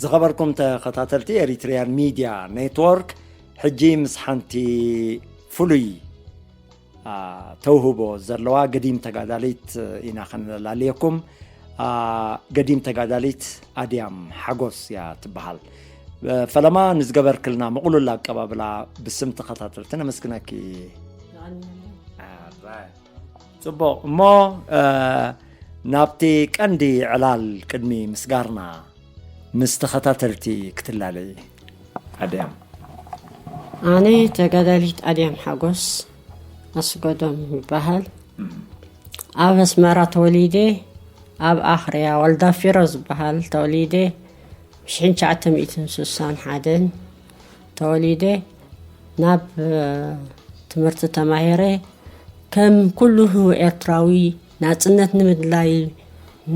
ዝኸበርኩም ተኸታተልቲ ኤሪትሪያን ሚድያ ኔትወርክ፣ ሕጂ ምስ ሓንቲ ፍሉይ ተውህቦ ዘለዋ ገዲም ተጋዳሊት ኢና ከነላልየኩም። ገዲም ተጋዳሊት ኣድያም ሓጎስ እያ ትበሃል። ፈለማ ንዝገበርክልና ምቕሉል ኣቀባብላ ብስም ተኸታተልቲ ነመስግነኪ። ጽቡቕ እሞ፣ ናብቲ ቀንዲ ዕላል ቅድሚ ምስጋርና ምስ ተኸታተልቲ ክትላለይ። ኣድያም። ኣነ ተጋዳሊት ኣድያም ሓጎስ ኣስጎዶም ይበሃል። ኣብ ኣስመራ ተወሊደ፣ ኣብ ኣኽርያ ወልዳፊሮ ዝበሃል ተወሊደ፣ ሽሕን ትሽዓተ ሚእትን ስሳን ሓደን ተወሊደ ናብ ትምህርቲ ተማሂረ። ከም ኩሉ ኤርትራዊ ናጽነት ንምድላይ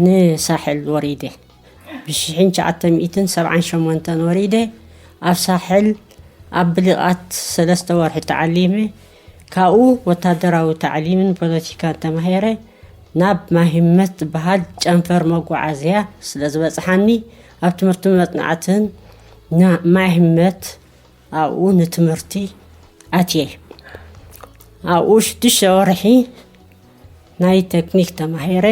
ንሳሕል ወሪደ። ብሽሕን ትሽዓተ ሚእትን ሰብዓን ሸሞንተን ወሪደ። ኣብ ሳሕል ኣብ ብሊቓት ሰለስተ ወርሒ ተዓሊመ። ካብኡ ወታደራዊ ታዕሊምን ፖለቲካን ተማሂረ። ናብ ማሂመት ዝበሃል ጨንፈር መጓዓዝያ ስለ ዝበጽሓኒ ኣብ ትምህርቲ መጽናዕትን ማሂመት ኣብኡ ንትምህርቲ ኣትየ። ኣብኡ ሽዱሽተ ወርሒ ናይ ቴክኒክ ተማሂረ።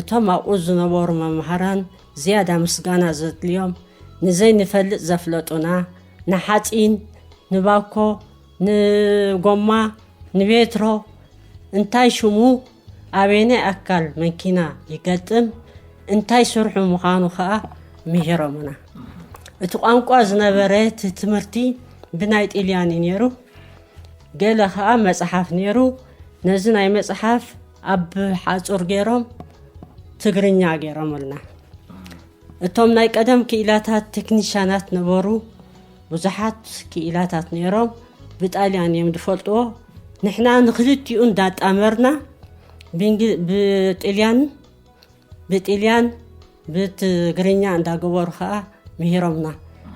እቶም ኣብኡ ዝነበሩ መምሃራን ዝያዳ ምስጋና ዘድልዮም ንዘይንፈልጥ ዘፍለጡና፣ ንሓጺን፣ ንባኮ፣ ንጎማ፣ ንቤትሮ፣ እንታይ ሽሙ፣ ኣበየናይ ኣካል መንኪና ይገጥም፣ እንታይ ስርሑ ምዃኑ ኸኣ ምሂሮምና። እቲ ቋንቋ ዝነበረ እቲ ትምህርቲ ብናይ ጥልያን እዩ ነይሩ። ገለ ኸኣ መጽሓፍ ነይሩ። ነዚ ናይ መጽሓፍ ኣብ ሓጹር ገይሮም ትግርኛ ገይሮምልና። እቶም ናይ ቀደም ክኢላታት ቴክኒሻናት ነበሩ። ብዙሓት ክኢላታት ነይሮም። ብጣልያን እዮም ዝፈልጥዎ። ንሕና ንክልቲኡ እንዳጣመርና ብእንግ- ብጥልያን ብጥልያን ብትግርኛ እንዳገበሩ ከዓ ምሂሮምና።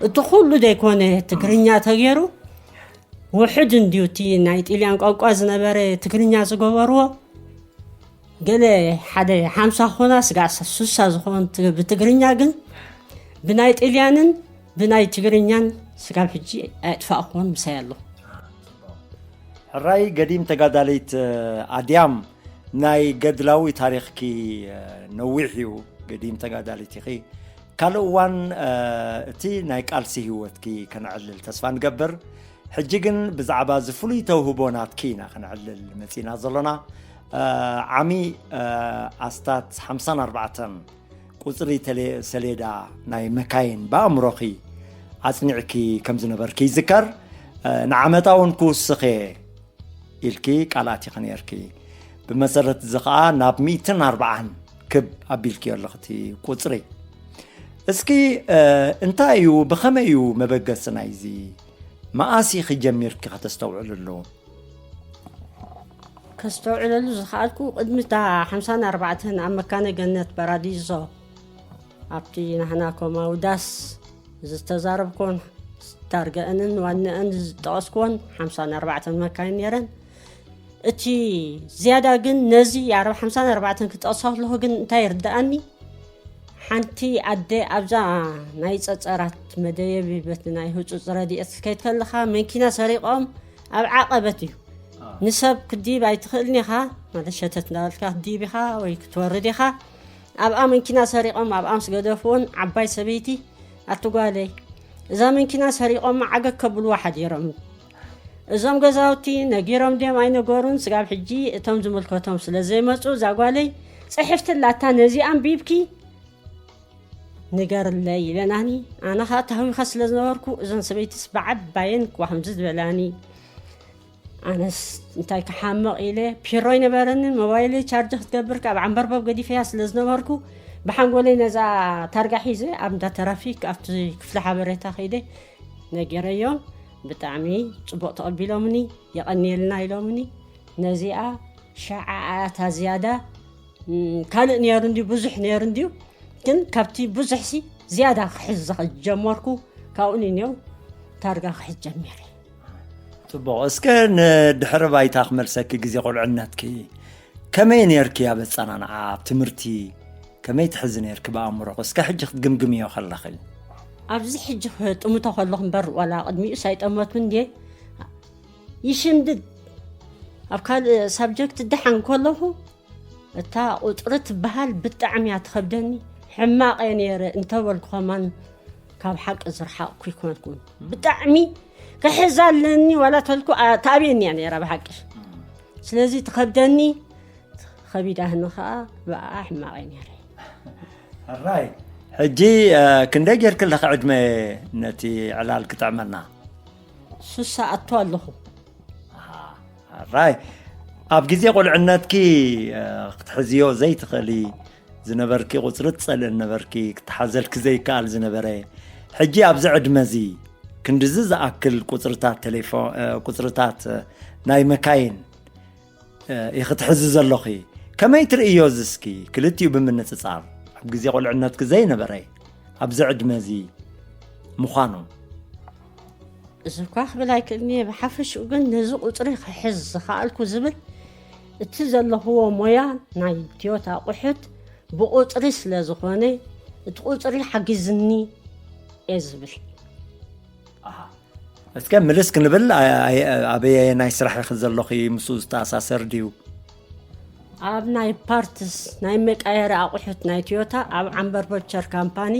እቲ ኩሉ ዘይኮነ ትግርኛ ተገይሩ ውሕድ እንድዩ እቲ ናይ ጥልያን ቋንቋ ዝነበረ ትግርኛ ዝገበርዎ። ገለ ሓደ ሓምሳ ኮና ስጋዕ ሱሳ ዝኾን ት- ብትግርኛ ግን ብናይ ጥልያንን ብናይ ትግርኛን ስጋብ ሕጂ ኣየጥፋእኩዎን ምሳይ ኣሎ። ሕራይ ገዲም ተጋዳሊት ኣድያም፣ ናይ ገድላዊ ታሪኽኪ ነዊሕ እዩ። ገዲም ተጋዳሊት ኢኺ። ካልእ እዋን እቲ ናይ ቃልሲ ህይወትኪ ከነዕልል ተስፋ ንገብር። ሕጂ ግን ብዛዕባ እዚ ፍሉይ ተውህቦ ናትኪ ኢና ከነዕልል መጺና ዘሎና። ዓሚ ኣስታት ሓምሳን ኣርባዕተን ቁጽሪ ተሌ- ሰሌዳ ናይ መካይን ብኣእምሮኺ ኣጽኒዕኪ ከም ዝነበርኪ ይዝከር። ንዓመታ እውን ክውስኽ እየ ኢልኪ ቃል ኣቲኺ ነይርኪ። ብመሰረት እዚ ኸኣ ናብ ሚእትን ኣርባዓን ክብ ኣቢልክዮ ኣለኺ እቲ ቁጽሪ። እስኪ እንታይ እዩ፣ ብኸመይ እዩ መበገሲ ናይዚ? መኣስ ኢኺ ጀሚርኪ ከተስተውዕልሉ? ከስተውዕለሉ ዝኸኣልኩ ቅድሚ እታ ሓምሳን ኣርባዕተን ኣብ መካነ ገነት ፓራዲዞ ኣብቲ ናህና ኮማዊ ዳስ ዝተዛረብኩዎን ታርገአንን ዋንአን ዝጠቐስኩዎን ሓምሳን ኣርባዕተን መካይን ነይረን። እቲ ዝያዳ ግን ነዚ ኣርባ- ሓምሳን ኣርባዕተን ክጠቕሳ ከለኹ ግን እንታይ ይርድኣኒ፣ ሓንቲ ኣደ ኣብዛ ናይ ጸጸራት መደየቢ በት ናይ ህጹጽ ረድኤት ክትከይድ ከለኻ መንኪና ሰሪቖም ኣብ ዓቐበት እዩ። ንሰብ ክድይብ ኣይትኽእልን ኢኻ፣ ማለት ሸተት እንዳበልካ ክትድይብ ኢኻ ወይ ክትወርድ ኢኻ። ኣብኣ መንኪና ሰሪቖም ኣብኣ ምስ ገደፍዎን ዓባይ ሰበይቲ ኣቲ ጓለይ እዛ መንኪና ሰሪቖማ ዓገግ ከብልዋ ሓዲሮም። እዞም ገዛውቲ ነጊሮም ድዮም ኣይነገሩን ስጋብ ሕጂ እቶም ዝምልከቶም ስለ ዘይመጹ እዛ ጓለይ ጽሕፍቲ ኣላታ ነዚ ኣንቢብኪ ንገርለይ ኢለናኒ። ኣነ ኸኣ ተሃዊኸ ስለ ዝነበርኩ እዘን ሰበይትስ ብዓባየን እኳ ከምዚ ዝበላኒ ኣነስ እንታይ ክሓምቕ ኢለ ፒሮ ኣይነበረንን ሞባይለይ ቻርጅ ክትገብር ካብ ዓንበርበብ ገዲፈያ ስለ ዝነበርኩ ብሓንጎለይ ነዛ ታርጋ ሒዘ ኣብ እንዳ ተራፊክ ኣብቲ ክፍሊ ሓበሬታ ከይደ ነጊረዮም። ብጣዕሚ ጽቡቕ ተቐቢሎምኒ። የቐንየልና ኢሎምኒ። ነዚኣ ሸዓ ኣታ ዝያዳ ካልእ ነይሩ እንድዩ ብዙሕ ነይሩ እንድዩ ግን ካብቲ ብዙሕሲ ዝያዳ ክሕዝ ዝጀመርኩ ካብኡ ንኔው ታርጋ ክሕዝ ጀሚረ። ጽቡቕ። እስከ ንድሕሪ ባይታ ክመልሰኪ፣ ግዜ ቁልዕነትኪ ከመይ ነርኪ? ኣብ ኣጸናንዓ ኣብ ትምህርቲ ከመይ ትሕዚ ነርኪ ብኣእምሮኺ? እስከ ሕጂ ክትግምግምዮ ከለኺ። ኣብዚ ሕጂ ክጥምቶ ከለኹ እምበር ዋላ ቅድሚኡስ ኣይጠመትኩን እንድየ። ይሽምድድ ኣብ ካልእ ሳብጀክት ደሓን ከለኹ እታ ቁፅሪ ትበሃል ብጣዕሚ እያ ትኸብደኒ። ሕማቕ እየ ነይረ እንተበልኩ ከማን ካብ ሓቂ ዝረሓቕኩ ይኮንኩን። ብጣዕሚ ክሕዝ ኣለኒ ዋላ ተልኩ ኣ- ተኣብየኒ እያ ነይራ ብሓቂ። ስለዚ ትኸብደኒ፣ ከቢዳህኒ ከዓ ብኣ ሕማቕ እየ ነይረ። ሕራይ ሕጂ ክንደይ ጌርኪ ኣለኺ ዕድመ ነቲ ዕላል ክጥዕመና? ሱሳ ኣቶ ኣለኹ። ራይ ኣብ ግዜ ቁልዕነትኪ ክትሕዝዮ ዘይትኽእሊ ዝነበርኪ ቁፅሪ ትፀልእን ነበርኪ፣ ክትሓዘልኪ ዘይከኣል ዝነበረ። ሕጂ ኣብዚ ዕድመ እዚ ክንድዚ ዝኣክል ቁፅርታት ቴሌፎን ቁፅርታት ናይ መካይን ኢኺ ትሕዚ ዘሎኺ። ከመይ ትርእዮ እዚ እስኪ ክልቲኡ ብምንፅፃር? ኣብ ግዜ ቁልዕነትኪ ዘይነበረ ኣብዚ ዕድመ እዚ ምዃኑ። እዚ እኳ ክብል ኣይክእልንየ። ብሓፈሽኡ ግን ነዚ ቁፅሪ ክሕዝ ዝኸኣልኩ ዝብል እቲ ዘለኽዎ ሞያ ናይ ትዮታ ኣቑሑት ብቁፅሪ ስለ ዝኾነ እቲ ቁፅሪ ሓጊዝኒ እየ ዝብል። እስከ ምልስ ክንብል ኣበየ ናይ ስራሕ ኢኺ ዘለኺ? ምስኡ ዝተኣሳሰር ድዩ? ኣብ ናይ ፓርትስ ናይ መቃየሪ ኣቑሑት ናይ ትዮታ ኣብ ዓምበርበቸር ካምፓኒ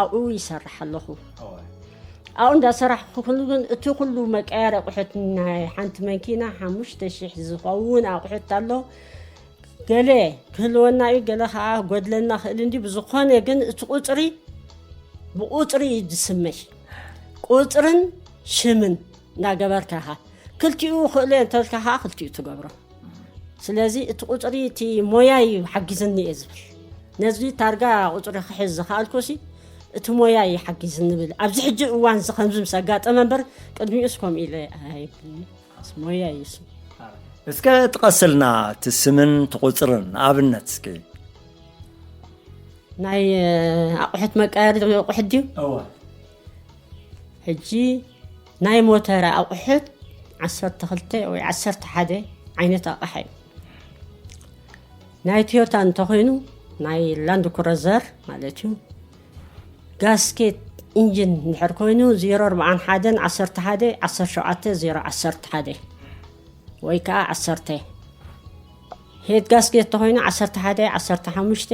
ኣብኡ ይሰርሕ ኣለኹ። ኣብኡ እንዳሰራሕኩ ኩሉ ግን እቲ ኩሉ መቃየሪ ኣቑሑት ናይ ሓንቲ መኪና ሓሙሽተ ሽሕ ዝኸውን ኣቑሑት ኣሎ። ገለ ክህልወና እዩ፣ ገለ ከዓ ጎድለና ክእል እንዲ። ብዝኾነ ግን እቲ ቁፅሪ ብቁፅሪ እዩ ዝስመይ። ቁፅርን ሽምን እናገበርካኻ ክልቲኡ ክእለ እንተልካ ከዓ ክልቲኡ ትገብሮ። ስለዚ እቲ ቁፅሪ እቲ ሞያ እዩ ሓጊዝኒ እየ ዝብል። ነዚ ታርጋ ቁፅሪ ክሕዝ ዝኸኣልኩ ሲ እቲ ሞያ እዩ ሓጊዝኒ ብል። ኣብዚ ሕጂ እዋን እዚ ከምዚ ምስ ኣጋጠመ እምበር ቅድሚኡስ ከምኡ ኢለ ኣይብልኒ። ሞያ እዩ እሱ። እስከ ጥቀስልና እቲ ስምን እቲ ቁፅርን ኣብነት እስኪ። ናይ ኣቑሑት መቃየሪ ኣቑሑት ድዩ? ሕጂ ናይ ሞተር ኣቑሑት ዓሰርተ ክልተ ወይ ዓሰርተ ሓደ ዓይነት ኣቕሓ እዩ። ናይ ቶዮታ እንተኾይኑ ናይ ላንድ ክሩዘር ማለት እዩ። ጋስኬት ኢንጂን እንድሕር ኮይኑ ዜሮ ኣርባዓን ሓደን ዓሰርተ ሓደ ዓሰርተ ሸውዓተ ዜሮ ዓሰርተ ሓደ ወይ ከዓ ዓሰርተ። ሄድ ጋስኬት እንተኾይኑ ዓሰርተ ሓደ ዓሰርተ ሓሙሽተ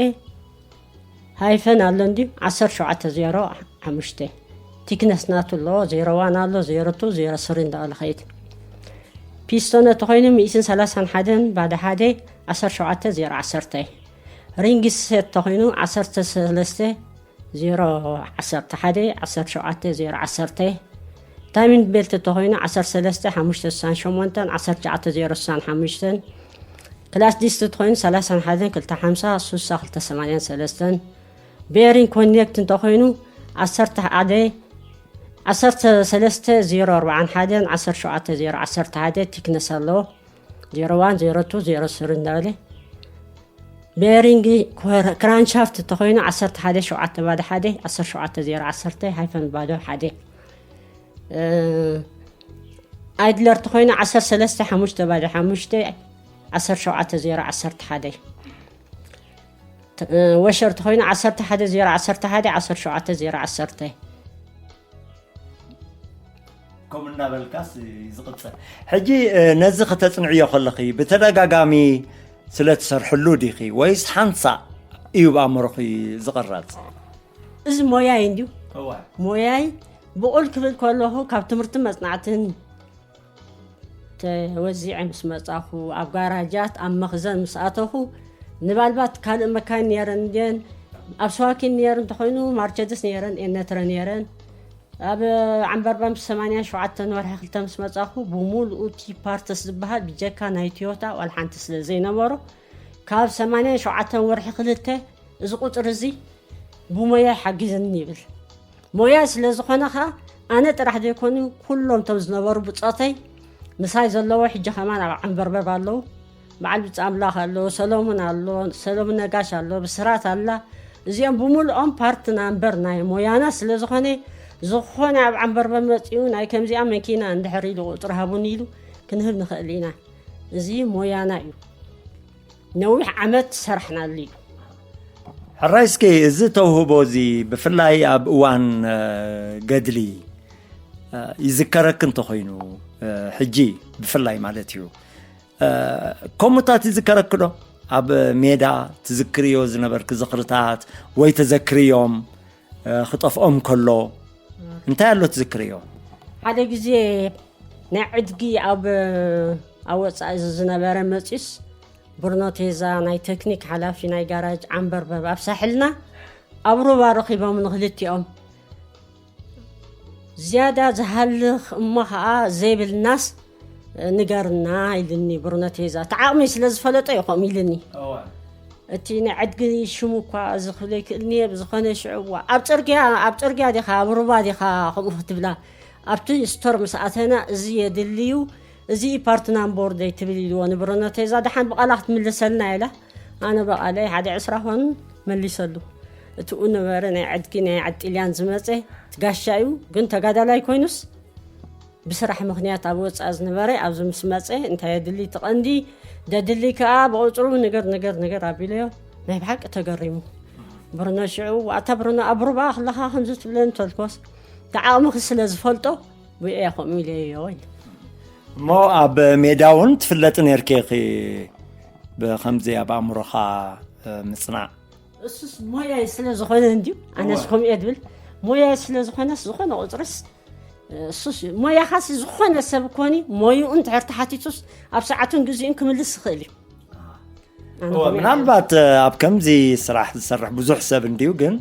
ሃይፈን ኣሎ እንድዩ ዓሰርተ ሸውዓተ ዜሮ ሓሙሽተ። ቲክነስ ናቱ ኣሎ፣ ዜሮ ዋን ኣሎ፣ ዜሮ ቱ፣ ዜሮ ስሪ እንዳበለ ኸይድ። ፒስቶን እንተኾይኑ ሚእትን ሰላሳን ሓደን ባዶ ሓደ ዓሰርተ ሸውዓተ ዜሮ ዓሰርተ። ሪንግ ሴት እንተኾይኑ ዓሰርተ ሰለስተ ዜሮ ዓሰርተ ሓደ ዓሰርተ ሸውዓተ ዜሮ ዓሰርተ። ታይሚንግ ቤልት እንተኾይኑ ዓሰርተ ሰለስተ ሓሙሽተ ስሳን ሸሞንተን ዓሰርተ ትሽዓተ ዜሮ ስሳን ሓሙሽተን። ክላስ ዲስት እንተኾይኑ ሰላሳን ሓደን ክልተ ሓምሳ ሱሳ ክልተ ሰማንያን ሰለስተን። ቤሪንግ ኮኔክት እንተኾይኑ ዓሰርተ ሓደ ዓሰርተ ሰለስተ ዜሮ ኣርባዓን ሓደን ዓሰርተ ሸውዓተ ዜሮ ዓሰርተ ሓደ ቲክነስ ኣለዎ። ዜሮ ዋን ዜሮ ቱ ዜሮ ስሪ እንዳበለ ቤሪንግ ኮር- ክራንሻፍት እንተኾይኑ ዓሰርተ ሓደ ሸውዓተ ባዶ ሓደ ዓሰርተ ሸውዓተ ዜሮ ዓሰርተ ሃይፈን ባዶ ሓደ። እ፣ ኣይድለር እንተኾይኑ ዓሰርተ ሰለስተ ሓሙሽተ ባዶ ሓሙሽተ ዓሰርተ ሸውዓተ ዜሮ ዓሰርተ ሓደ። እ፣ ወሸር እንተኾይኑ ዓሰርተ ሓደ ዜሮ ዓሰርተ ሓደ ዓሰርተ ሸውዓተ ዜሮ ዓሰርተ። ከምኡ እናበልካስ እዩ ዝቕፅል። ሕጂ እ፣ ነዚ ከተፅንዕዮ ከለኺ ብተደጋጋሚ ስለ ትሰርሕሉ ዲኺ ወይስ ሓንሳእ እዩ ብኣእምሮኺ ዝቕረፅ? እዚ ሞያይ እንድዩ። ሞያይ ብቑል ክብል ከለኹ ካብ ትምህርቲ መፅናዕትን ተወዚዐ ምስ መፃኹ ኣብ ጋራጃት ኣብ መኽዘን ምስ ኣተኹ ንባልባት ካልእ መካይን ነይረን እንድየን ኣብ ስዋኪን ነይሩ እንተኾይኑ ማርቸድስ ነይረን ኤነትረ ነይረን ኣብ ዓምበርበን ብሰማንያን ሸውዓተን ወርሒ ክልተ ምስ መፃኹ ብሙሉኡ እቲ ፓርትስ ዝበሃል ብጀካ ናይ ቶዮታ ዋላ ሓንቲ ስለ ዘይነበሮ ካብ ሰማንያን ሸውዓተን ወርሒ ክልተ እዚ ቁፅሪ እዚ ብሞያ ሓጊዝኒ ይብል። ሞያ ስለ ዝኾነ ኸዓ ኣነ ጥራሕ ዘይኮኑ ኩሎም እቶም ዝነበሩ ብፆተይ ምሳይ ዘለዎ ሕጂ ከማን ኣብ ዓንበርበብ ኣለዉ። በዓል ብፃ ኣምላኽ ኣሎ፣ ሰሎሙን ኣሎ፣ ሰሎሙን ነጋሽ ኣሎ፣ ብስራት ኣላ። እዚኦም ብምልኦም ፓርት ናምበር ናይ ሞያና ስለ ዝኾነ ዝኾነ ኣብ ዓንበርበብ መፂኡ ናይ ከምዚኣ መኪና እንድሕር ኢሉ ቁፅሪ ሃቡኒ ኢሉ ክንህብ ንኽእል ኢና። እዚ ሞያና እዩ። ነዊሕ ዓመት ዝሰራሕናሉ እዩ። ሕራይ እስኪ፣ እዚ ተውህቦ እዚ ብፍላይ ኣብ እዋን እ፣ ገድሊ እ፣ ይዝከረኪ እንተኾይኑ እ፣ ሕጂ ብፍላይ ማለት እዩ እ፣ ከምኡታት ይዝከረኪ ዶ? ኣብ ሜዳ ትዝክርዮ ዝነበርኪ ዝኽርታት ወይ ተዘክርዮም እ፣ ክጠፍኦም ከሎ እንታይ ኣሎ ትዝክርዮ? ሓደ ግዜ ናይ ዕድጊ ኣብ ኣብ ወፃኢ ዝነበረ መፂስ ብርኖቴዛ ናይ ቴክኒክ ሓላፊ ናይ ጋራጅ ዓንበርበብ ኣብ ሳሕልና ኣብ ሩባ ረኺቦም ንክልቲኦም ዝያዳ ዝሃልኽ እሞ ኸዓ ዘይብልናስ ንገርና ኢልኒ ብርኖቴዛ። እቲ ዓቕሚ ስለ ዝፈለጦ እዩ ከምኡ ኢልኒ። እቲ ናይ ዕድጊ ሽሙ እኳ እዚ ክብሎ ይክእልኒ እየ። ብዝኾነ ሽዑ እዋ ኣብ ፅርግያ ኣብ ፅርግያ ዲኻ ኣብ ሩባ ዲኻ ከምኡ ክትብላ ኣብቲ ስቶር ምስ ኣተና እዚ የድልዩ እዚ ፓርትናን ቦርደይ ትብል ኢልዎ ንብርኖቴዛ። ደሓን ብቓላ ክትምልሰልና ኢላ ኣነ ብቓለይ ሓደ ዕስራ ኾን መሊሰሉ። እቲኡ ነበረ ናይ ዕድጊ ናይ ዓድ ጥልያን ዝመፀ ትጋሻ እዩ ግን ተጋዳላይ ኮይኑስ ብስራሕ ምኽንያት ኣብ ወፃኢ ዝነበረ ኣብዚ ምስ መፀ እንታይ የድሊ ትቐንዲ ደድሊ ከዓ ብቁፅሩ ንገር ንገር ንገር ኣቢለዮ ናይ ብሓቂ ተገሪሙ ብርኖ ሽዑ ኣታ ብርኖ ኣብ ሩባ ክለኻ ከምዚ ትብለን ተልኮስ ተዓቕምኺ ስለ ዝፈልጦ ብኤ ከምኡ ኢለዮ ኢሉ እሞ ኣብ ሜዳ እውን ትፍለጢ ነርኪ ኢኺ ብከምዚ ኣብ ኣእምሮኻ ምፅናዕ እሱስ ሞያይ ስለ ዝኾነ እንድዩ ኣነስ ከምኡ እየ ድብል ሞያይ ስለ ዝኾነስ ዝኾነ ቁፅርስ እሱስ ሞያኻስ ዝኾነ ሰብ ኮኒ ሞይኡ እንድሕር ተሓቲቱስ ኣብ ሰዓቱን ግዜኡን ክምልስ ይኽእል እዩ ምናልባት ኣብ ከምዚ ስራሕ ዝሰርሕ ብዙሕ ሰብ እንድዩ ግን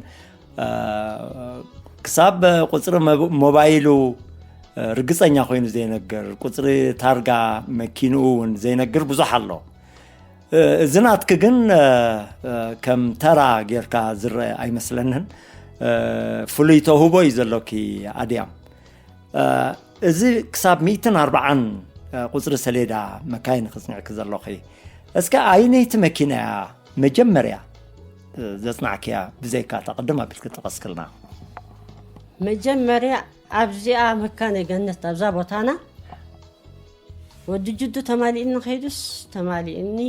ክሳብ ቁፅሪ ሞባይሉ ርግፀኛ ኮይኑ ዘይነግር ቁፅሪ ታርጋ መኪንኡ እውን ዘይነግር ብዙሕ ኣሎ እዚ ናትኪ ግን ከም ተራ ጌርካ ዝረአ ኣይመስለንን ፍሉይ ተውህቦ እዩ ዘሎኪ ኣድያም እዚ ክሳብ ሚእትን ኣርባዓን ቁፅሪ ሰሌዳ መካይን ክፅንዕኪ ዘሎኺ እስከ ኣይነይቲ መኪና እያ መጀመርያ ዘፅናዕክያ ብዘይካ እታ ቅድም ኣቢልኪ ጠቐስክልና መጀመርያ ኣብዚኣ መካነ ገነት ኣብዛ ቦታና ወዲ ጅዱ ተማሊእኒ ከይዱስ ተማሊእኒ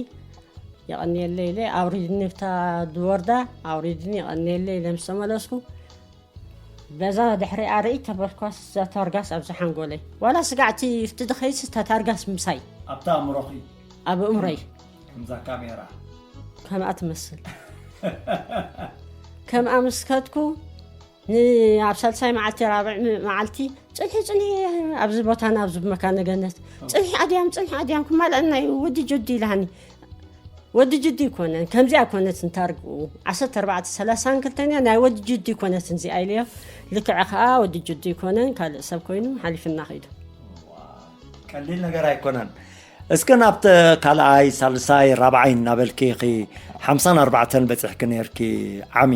የቐንየለይ ኢለ ኣውሪድኒ ብታ ድወርዳ ኣውሪድኒ የቐንየለይ ኢለ ምስ ተመለስኩ በዛ ድሕሪኣ ርእይ ተበልኳስ እዛ ታርጋስ ኣብዚ ሓንጎለይ ዋላ ስጋዕቲ ፍቲ ድኸይስ እታ ታርጋስ ምሳይ ኣብታ ኣእምሮኺ ኣብ እምሮይ ከምዛ ካሜራ ከምኣ ትመስል ከምኣ ምስ ከድኩ ንኣብ ሳልሳይ መዓልቲ ራብዕ መዓልቲ ፅንሒ ፅንሒ ኣብዚ ቦታና ኣብዚ መካነ ገነት ፅንሒ ኣድያም ፅንሒ ኣድያም ክማልአና እዩ ወዲ ጆዲ ኢላኒ ወዲ ጅዲ ይኮነን ከምዚኣ ኮነት እንታርግኡ ዓሰርተ ኣርባዕተ ሰላሳን ክልተን እያ ናይ ወዲ ጅዲ ኮነት እንዚኣ ኢለዮ ልክዕ ከዓ ወዲ ጅዲ ይኮነን ካልእ ሰብ ኮይኑ ሓሊፍና ከይዱ ቀሊል ነገር ኣይኮነን እስከ ናብቲ ካልኣይ ሳልሳይ ራብዓይ እናበልኪ ኺ ሓምሳን ኣርባዕተን በፂሕኪ ነርኪ ዓሚ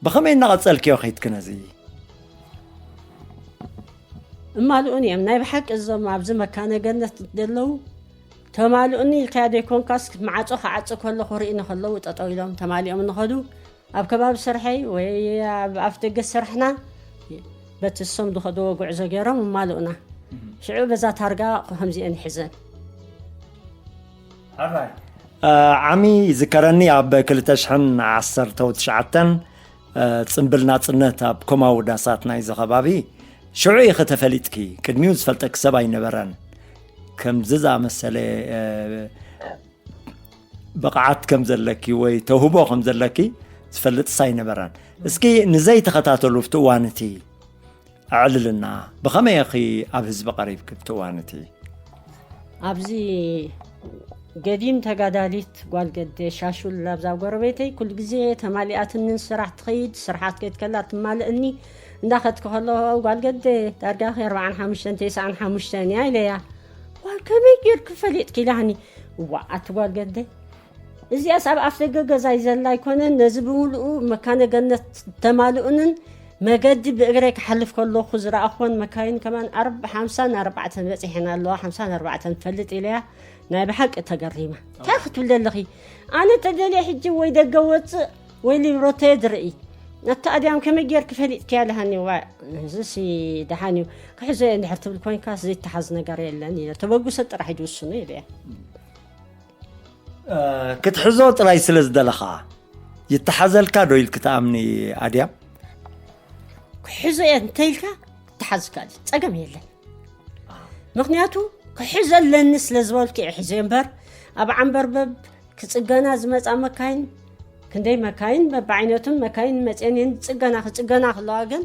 ብኸመይ እናቐፀልክዮ ኸይድኪ ነዚ እማልኡን እዮም ናይ ብሓቂ እዞም ኣብዚ መካነ ገነት ዘለዉ ተማልኡኒ ኢልካዮ ዘይኮንካስ ማዓፆ ክዓፂ ከለኹ ርእኒ ከለዉ ጠጠው ኢሎም ተማሊኦም ንኸዱ ኣብ ከባቢ ስርሐይ ወይ ኣብ ኣፍ ደገ ስራሕና በቲ እሶም ዝኸድዎ ጉዕዞ ገይሮም እማልኡና ሽዑ በዛ ታርጋ ከምዚአን ይሕዘን ዓሚ ይዝከረኒ ኣብ ክልተ ሽሕን ዓሰርተ ትሽዓተን ፅምብል ናፅነት ኣብ ኮማዊ ዳሳት ናይዚ ከባቢ ሽዑ ኢኺ ተፈሊጥኪ ቅድሚኡ ዝፈልጠኪ ሰብ ኣይነበረን ከምዚ ዝኣመሰለ ብቕዓት ከም ዘለኪ ወይ ተውህቦ ከም ዘለኪ ዝፈልጥስ ኣይነበረን እስኪ ንዘይተኸታተሉ ኣብቲ እዋን እቲ ኣዕልልና ብኸመይ ኢኺ ኣብ ህዝቢ ቀሪብኪ ኣብቲ እዋን እቲ ኣብዚ ገዲም ተጋዳሊት ጓል ገደ ሻሹል ኣብዛ ጎረቤተይ ኩሉ ግዜ ተማሊኣትንን ስራሕ ትኸይድ ስራሓት ከይድ ከላ ትማልእኒ እንዳኸድኩ ከለኹ ጓል ገደ ዳርጋኺ ኣርባዓን ሓሙሽተን ተስዓን ሓሙሽተን እያ ኢለያ ጓል ከመይ ጌርኪ ፈሊጥኪ ኢላኒ እዋ ኣቲ ጓል ገደ እዚኣስ ኣብ ኣፍ ደገ ገዛይ ዘላ ኣይኮነን ነዚ ብምሉኡ መካነ ገነት ተማልኡንን መገዲ ብእግረይ ክሓልፍ ከለኹ ዝረኣኹወን መካይን ከማን ኣርብ ሓምሳን ኣርባዕተን በፂሐን ኣለዋ ሓምሳን ኣርባዕተን ፈልጥ ኢለያ ናይ ብሓቂ ተገሪማ እንታይ ክትብል ዘለኺ ኣነ ተደልየ ሕጂ ወይ ደገ ወፅእ ወይ ሊብሮተየ ዝርኢ ኣታ ኣድያም ከመይ ጌርኪ ፈሊጥክያ ኣለሃኒ ዋ እዚሲ ደሓን እዩ ክሕዞ እየ እንድሕር ትብል ኮይንካ ዘይተሓዝ ነገር የለን ኢለ ተበጉሰ ጥራሕ እዩ ዝውስኖ ኢለያ ክትሕዞ ጥራይ ስለ ዝደለኻ ይተሓዘልካ ዶ ኢልክ ትኣምኒ ኣድያም? ክሕዞ እየ እንተኢልካ ትሓዝካ ጸገም የለን። ምክንያቱ ክሕዘ ኣለኒ ስለ ዝበልኩ እየ ሒዘ እምበር፣ ኣብ ዓንበርበብ ክጽገና ዝመጻ መካይን፣ ክንደይ መካይን በብዓይነቱን መካይን መጽአን እየን ዝጽገና። ክጽገና ከለዋ ግን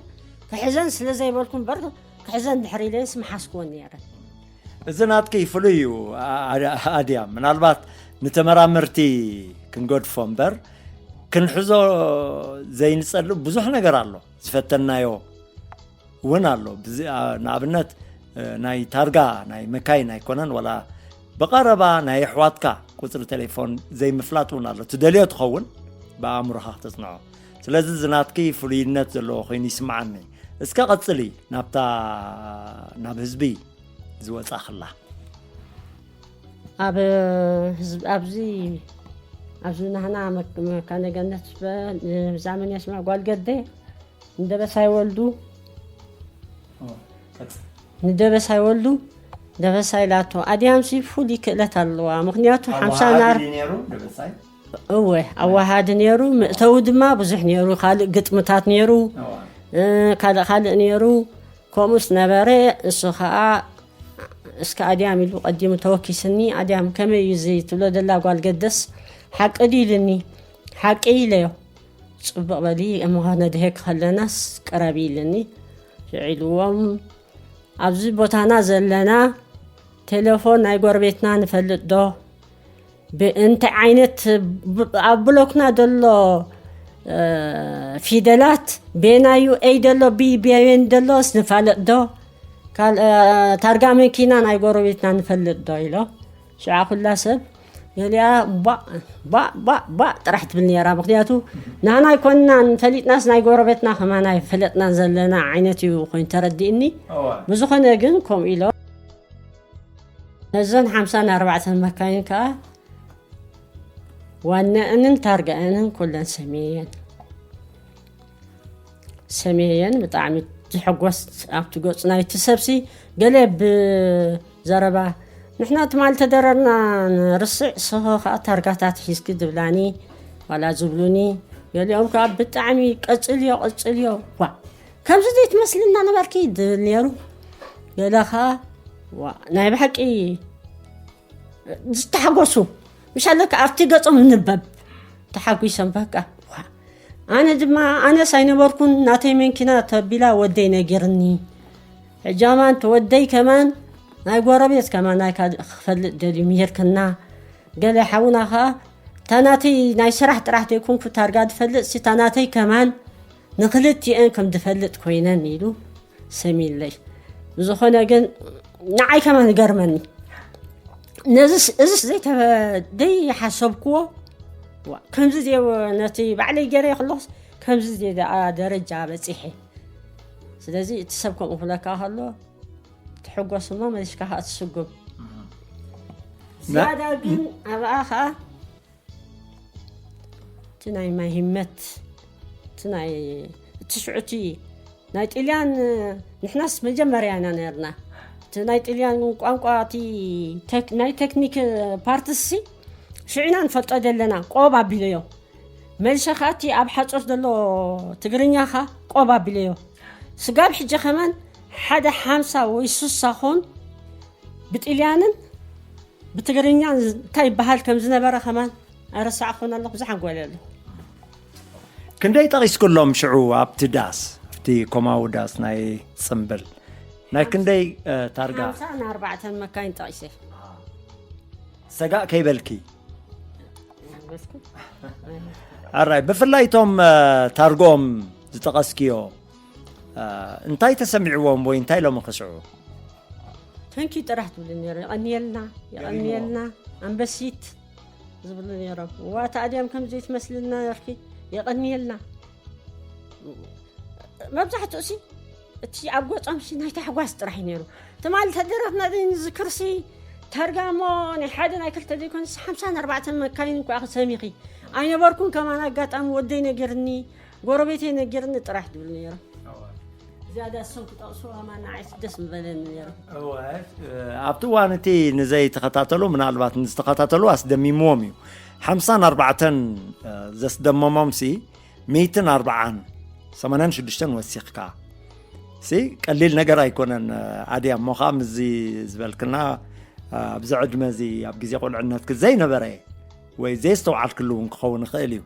ክሕዘን ስለ ዘይበልኩ እምበር፣ ክሕዘን ድሕር ኢለንስ ምሓዝክወን ነይረን። እዚ ናትኪ ፍሉይ እዩ። ኣድያ፣ ምናልባት ንተመራመርቲ ክንገድፎ እምበር፣ ክንሕዞ ዘይንጸሉ ብዙሕ ነገር ኣሎ። ዝፈተናዮ እውን ኣሎ። ንኣብነት ናይ ታርጋ ናይ መካይን ኣይኮነን፣ ዋላ ብቐረባ ናይ ኣሕዋትካ ቁፅሪ ቴሌፎን ዘይምፍላጥ እውን ኣሎ። ትደልዮ ትኸውን ብኣእምሮኻ ክተፅንዖ። ስለዚ ዝናትኪ ፍሉይነት ዘለዎ ኮይኑ ይስምዓኒ። እስከ ቀፅሊ ናብታ ናብ ህዝቢ ዝወፃ ክላ ኣብ ህዝብ ኣብዚ ኣብዚ ናህና መካነ ገነት ብዛመን ያስማ ጓል ገደ ንደበሳይ ወልዱ ንደበሳይ ወልዱ ደበሳይ ላቶ ኣድያምሲ ፍሉይ ክእለት ኣለዋ። ምክንያቱ ሓምሳ ናር እወ ኣዋሃዲ ነይሩ። ምእተዊ ድማ ብዙሕ ነይሩ። ካልእ ግጥምታት ነይሩ፣ ካልእ ካልእ ነይሩ። ከምኡስ ነበረ። እሱ ከዓ እስከ ኣድያም ኢሉ ቀዲሙ ተወኪስኒ። ኣድያም ከመይ እዩ እዚ ትብሎ ደላ ጓል ገደስ ሓቂ ድዩ ኢልኒ። ሓቂ ኢለዮ። ጽቡቕ በሊ እሞ ነድሄክ ከለናስ ቅረቢ ኢልኒ። ሽዑ ኢልዎም ኣብዚ ቦታና ዘለና ቴሌፎን ናይ ጎረቤትና ንፈልጥ ዶ? ብእንታይ ዓይነት ኣብ ብሎክና ዘሎ ፊደላት ቤናዩ ኤይ ደሎ ቢ ቤን ደሎስ ንፋለጥ ዶ? ታርጋ መኪና ናይ ጎረቤትና ንፈልጥ ዶ ኢሎ ሽዓ ኩላ ሰብ ገሊኣ ባእ ባእ ባእ ባእ ጥራሕ ትብል ነራ። ምክንያቱ ናህና ኣይኮንናን ፈሊጥናስ ናይ ጎረቤትና ከማና ኣይፈለጥናን ዘለና ዓይነት እዩ ኮይኑ ተረዲእኒ። ብዝኾነ ግን ከምኡ ኢሎ ነዘን ሓምሳን ኣርባዕተን መካይን ከዓ ዋነአንን ታርጋአንን ኩለን ሰሜየን ሰሜየን ብጣዕሚ ዝሕጎስ ኣብቲ ገፁ ናይቲ ሰብሲ ገለ ብዘረባ ንሕና ትማል ተደረርና ንርስዕ ስኸ ከዓ ታርጋታት ሒዝኪ ዝብላኒ ዋላ ዝብሉኒ ገሊኦም ከዓ ብጣዕሚ ቀፅልዮ ቀፅልዮ ዋ ከምዚ ዘይትመስልና ነበርኪ ዝብል ነይሩ። ገለ ከዓ ዋ ናይ ብሓቂ ዝተሓጎሱ ምሻለካ ኣብቲ ገጾም ንበብ ተሓጒሶም በቃ ዋ ኣነ ድማ ኣነስ ኣይነበርኩን ናተይ መንኪና ተቢላ ወደይ ነጊርኒ ሕጃማን ተወደይ ከማን ናይ ጎረቤት ከማን ናይ ካልእ ክፈልጥ ደልዩ ምሄርክና ገለ ሓውና ኸዓ እታ ናተይ ናይ ስራሕ ጥራሕ ዘይኮንኩ ታርጋ ዝፈልጥ ሲ እታ ናተይ ከማን ንክልቲኤን ከም ዝፈልጥ ኮይነን ኢሉ ሰሚለይ ብዝኾነ ግን ንዓይ ከማን ይገርመኒ ነዚስ እዚስ ዘይተበደይ ሓሰብክዎ ከምዚ ነቲ ባዕለይ ገይረ ከለኹስ ከምዚ ደኣ ደረጃ በፂሐ ስለዚ እቲ ሰብ ከምኡ ክብለካ ከሎ ትሕጎስ እሞ መሊስካ ከዓ ትስጉም ዝያዳ ግን ኣብኣ ከዓ እቲ ናይ ማይ ህመት እቲ ናይ እቲ ሽዑቲ ናይ ጥልያን ንሕናስ መጀመርያ ኢና ነርና እቲ ናይ ጥልያን ቋንቋ እቲ ናይ ቴክኒክ ፓርትሲ ሽዑ ኢና ንፈልጦ ዘለና ቆብ ኣቢለዮ መልሰ ከዓ እቲ ኣብ ሓፆር ዘሎ ትግርኛ ከዓ ቆብ ኣቢለዮ ስጋብ ሕጂ ከማን ሓደ ሓምሳ ወይ ሱሳ ኾን ብጥልያንን ብትግርኛ እንታይ ይበሃል ከም ዝነበረ ከማን ኣረሳዕኹን ኣለኹ ብዙሕ ኣንጎለ ኣለኹ ክንደይ ጠቒስኩሎም ሽዑ ኣብቲ ዳስ ኣብቲ ኮማዊ ዳስ ናይ ፅምብል ናይ ክንደይ ታርጋ ኣርባዕተን መካይን ጠቒሰ ሰጋእ ከይበልኪ ኣራይ ብፍላይ እቶም ታርጎም ዝጠቐስክዮ እንታይ ተሰሚዕዎም ወይ እንታይ ኢሎም ክስዑ ተንኪ ጥራሕ ትብሉ ነይሩ የቐንየልና የቐንየልና ኣንበሲት ዝብሉ ነይሮም ዋታ ኣድያም ከም ዘይትመስልና ነርኪ የቐንየልና መብዛሕትኡ ሲ እቲ ኣብ ገጾም ሲ ናይ ታሕጓስ ጥራሕ እዩ ነይሩ ትማል ተደረፍና ዘይንዝክር ሲ ታርጋ እሞ ናይ ሓደ ናይ ክልተ ዘይኮነስ ሓምሳን ኣርባዕተን መካይን እንኳ ክሰሚኺ ኣይነበርኩን ከማን ኣጋጣሚ ወደይ ነጊርኒ ጎረቤተይ ነጊርኒ ጥራሕ ትብል ነይሩ ዝያዳ እሶም ክጠቕሱ ኣማና ዓይስ ደስ ምበለኒ ነይሩ። እወ፣ ኣብቲ እዋን እቲ ንዘይተኸታተሉ፣ ምናልባት ንዝተኸታተሉ ኣስደሚምዎም እዩ። ሓምሳን ኣርባዕተን ዘስደመሞም ሲ ሚእትን ኣርባዓን ሰማንያን ሽዱሽተን ወሲኽካ ሲ ቀሊል ነገር ኣይኮነን። ኣድያ እሞ ከዓ ምስዚ ዝበልክና ኣብዚ ዕድመ እዚ ኣብ ግዜ ቁልዕነትክ ዘይነበረ ወይ ዘየስተውዓልክሉ እውን ክኸውን ይኽእል እዩ።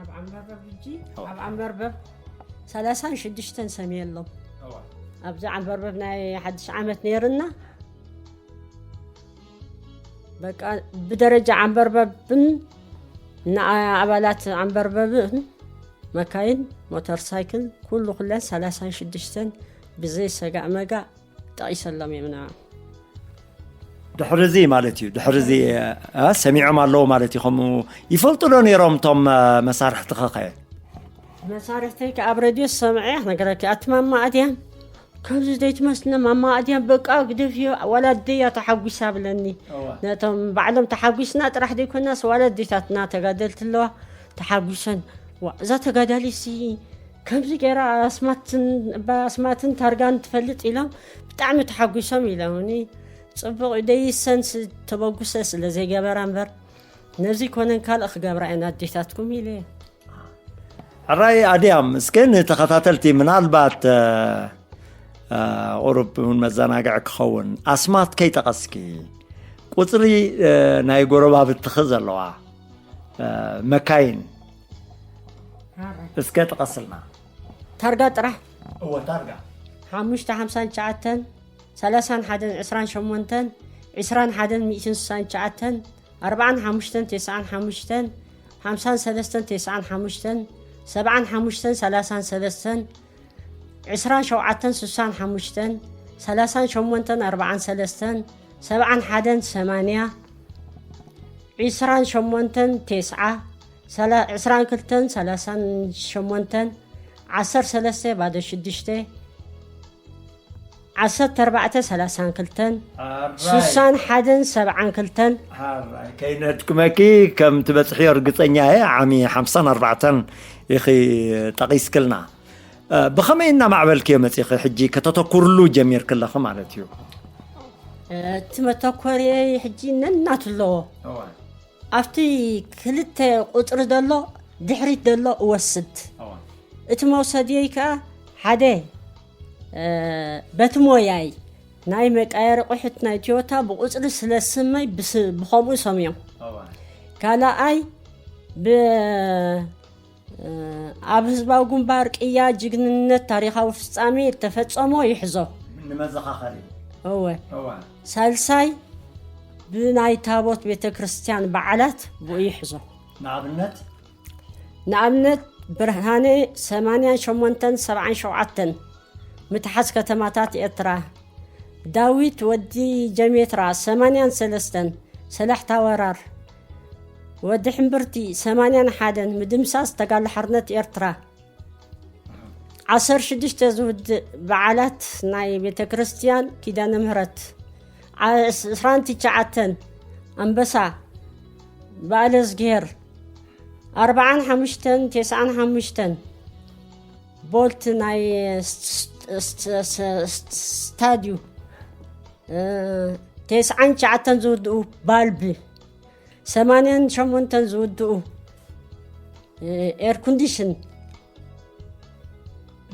ኣብ ዓንበርበብ ሕጂ ኣብ ዓንበርበብ ሰላሳን ሽዱሽተን ሰምየ ኣሎ። ኣብዚ ዓንበርበብ ናይ ሓድሽ ዓመት ነይርና በቃ ብደረጃ ዓንበርበብን ንኣባላት ዓንበርበብን መካይን ሞተር ሳይክል ኩሉ ኩለን ሰላሳን ሽዱሽተን ብዘይ ሰጋእ መጋእ ጠቒሰሎም እዮም ንዓ ድሕሪ እዚ ማለት እዩ ድሕሪ እዚ ሰሚዖም ኣለዉ ማለት እዩ። ከምኡ ይፈልጡ ዶ ነይሮም እቶም መሳርሕትኸኸ? መሳርሕተይ ከ ኣብ ረድዮ ዝሰምዐ ክነገረኪ ኣቲ ማማ ኣድያም ከምዚ ዘይትመስልና ማማ ኣድያም በቃ ግደፍዮ ዋላ ኣደያ ተሓጒሳ ብለኒ። ነቶም ባዕሎም ተሓጒስና ጥራሕ ዘይኮናስ ዋላ ኣዴታትና ተጋደልቲ ኣለዋ ተሓጒሰን ዋ እዛ ተጋዳሊሲ ከምዚ ገይራ ኣስማትን ኣስማትን ታርጋን ትፈልጥ ኢሎም ብጣዕሚ ተሓጒሶም ኢሎምኒ። ፅቡቕ ደይሰን ተበጉሰ ስለ ዘይገበራ እምበር ነዚ ኮነን ካልእ ክገብራ እየን ኣዴታትኩም ኢለ። ሕራይ ኣድያም እስከ ንተኸታተልቲ ምናልባት ቁሩብ እውን መዘናግዒ ክኸውን ኣስማት ከይጠቐስኪ ቁፅሪ ናይ ጎረባብትኺ ዘለዋ መካይን እስከ ጥቀስልና። ታርጋ ጥራሕ እወ ታርጋ ሓሙሽተ ሓምሳን ትሽዓተን ሰላሳን ሓደን ዕስራን ሸሞንተን ዕስራን ሓደን ሚእትን ስሳን ትሽዓተን ኣርባዓን ሓሙሽተን ተስዓን ሓሙሽተን ሓምሳን ሰለስተን ተስዓን ሓሙሽተን ሰብዓን ሓሙሽተን ሰላሳን ሰለስተን ዕስራን ሸውዓተን ስሳን ሓሙሽተን ሰላሳን ሸሞንተን ኣርባዓን ሰለስተን ሰብዓን ሓደን ሰማንያ ዕስራን ሸሞንተን ተስዓ ዕስራን ክልተን ሰላሳን ሸሞንተን ዓሰርተ ሰለስተ ባዶ ሽዱሽተ ዓሰርተ ኣርባዕተ ሰላሳን ክልተን ስሳን ሓደን ሰብዓን ክልተን ከይነድክመኪ ከም ትበፅሕዮ ርግፀኛ እየ። ዓሚ ሓምሳን ኣርባዕተን ኢኺ ጠቒስክልና። ብኸመይ እናማዕበልክዮ መፂኺ ሕጂ ከተተኩርሉ ጀሚርክለኺ ማለት እዩ? እቲ መተኮርየይ ሕጂ ነናቱ ኣለዎ። ኣብቲ ክልተ ቁፅሪ ዘሎ ድሕሪት ዘሎ እወስድ። እቲ መውሰድየይ ከዓ ሓደ በቲ ሞያይ ናይ መቃየሪ ቁሕት ናይ ትዮታ ብቁፅሪ ስለ ስመይ ብኸምኡ ሰምዮም። ካልኣይ ኣብ ህዝባዊ ግንባር ቅያ ጅግንነት ታሪኻዊ ፍጻሜ እተፈጸሞ ይሕዞ። ንመዘኻኸሪ እወ ሳልሳይ ብናይ ታቦት ቤተ ክርስቲያን በዓላት ብኡ ይሕዞ። ንኣብነት ንኣብነት ብርሃነ ሰማንያን ሸሞንተን ሰብዓን ሸውዓተን ምትሓዝ ከተማታት ኤርትራ ዳዊት ወዲ ጀሜትራ ሰማንያን ሰለስተን ሰላሕታ ወራር ወዲ ሕምብርቲ ሰማንያን ሓደን ምድምሳስ ተጋድሎ ሓርነት ኤርትራ ዓሰርተ ሽዱሽተ ዝውድእ በዓላት ናይ ቤተ ክርስቲያን ኪዳነ ምህረት ዕስራን ትሽዓተን ኣንበሳ በዓለ እዝግሄር ኣርብዓን ሓሙሽተን ተስዓን ሓሙሽተን ቦልት ናይ ስታድዩ ተስዓን ትሽዓተን ዝውድኡ ባልቢ ሰማንያን ሸሞንተን ዝውድኡ ኤር ኮንዲሽን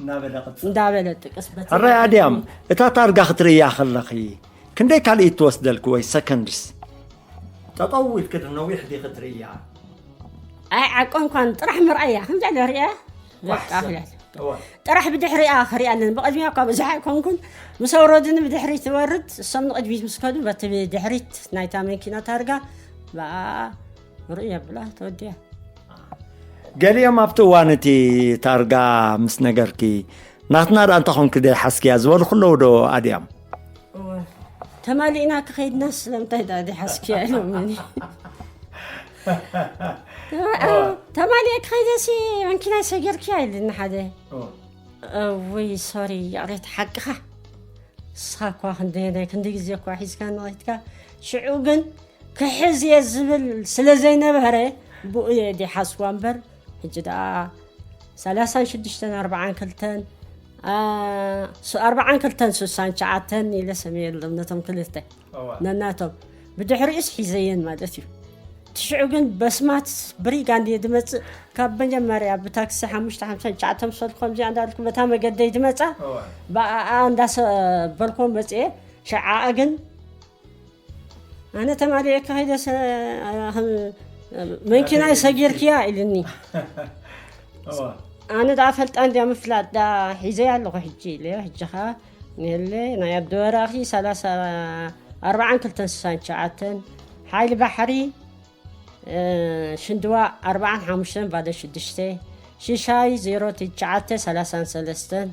እናበለ ቅጽል እንዳበለ ጥቅስ በቲ ሕራይ ኣድያም እታ ታርጋ ክትርእያ ከለኺ ክንደይ ካልኢት ትወስደልኪ ወይ ሰከንድስ ጠጠው ኢልኪ ዶ ነዊሕ ዲኺ ትርእያ ኣይ ዓቀንኳን ጥራሕ ምርኣያ ከምዚ ኣለ ሪኣ በቃ ክላል እዋ ጥራሕ ብድሕሪኣ ክሪኣ ኣለኒ ብቐድሚያ እኳ ብዙሕ ኣይኮንኩን ምስ ኣውረድኒ ብድሕሪት ትወርድ እሶም ንቕድሚት ምስ ከዱ በቲ ብድሕሪት ናይታ መኪና ታርጋ ብኣ ርእየ ብላ ተወዲያ ገሊኦም ኣብቲ እዋን እቲ ታርጋ ምስ ነገርኪ ናትና ደኣ እንተኾንኪ ደይሓዝክያ ዝበሉ ክለዉ ዶ ኣድያም ተማሊእና ክኸይድና ስለምንታይ ደኣ ደይሓዝክያ ኢሎምኒ ተማሊአ ክኸይደሲ መንኪናይ ሰጊርክያ ኢልኒ ሓደ እውይ ሶሪ ይቕሬታ ሓቅኻ ንስኻ እኳ ክንደየናይ ክንዲ ግዜ እኳ ሒዝካ ንኸይድካ ሽዑ ግን ክሕዝ እየ ዝብል ስለ ዘይነበረ ብኡ እየ ደይሓዝክዋ እምበር ሕጂ ደኣ ሰላሳን ሽዱሽተን ኣርባዓን ክልተን ኣርባዓን ክልተን ስሳን ትሽዓተን ኢለ ሰመየሎም ነቶም ክልተ ነናቶም። ብድሕሪኡስ ሒዘየን ማለት እዩ። ትሽዑ ግን በስማት ብሪጋንድ እየ ድመፅእ። ካብ መጀመርያ ብታክሲ ሓሙሽተ ሓምሳ ትሽዓተ ምስ በልኩ ከምዚኣ እንዳልኩ በታ መገደይ ድመፃ። ብኣኣ እንዳሰበልኮ መፅኤ። ሸዓኣ ግን ኣነ ተማሊኤ ከኸይደ መኪናይ ሰጊርክያ ኢልኒ። ኣነ ደኣ ፈልጣ እንድያ ምፍላጥ ዳ ሒዘያ ኣለኹ ሕጂ ኢለዮ። ሕጂ ኸኣ ንህለ ናይ ኣደወራኺ ሰላሳ ኣርባዓን ክልተን ስሳን ትሽዓተን ሓይሊ ባሕሪ ሽንድዋ ኣርባዓን ሓሙሽተን ባዶ ሽዱሽተ ሽሻይ ዜሮ ትሽዓተ ሰላሳን ሰለስተን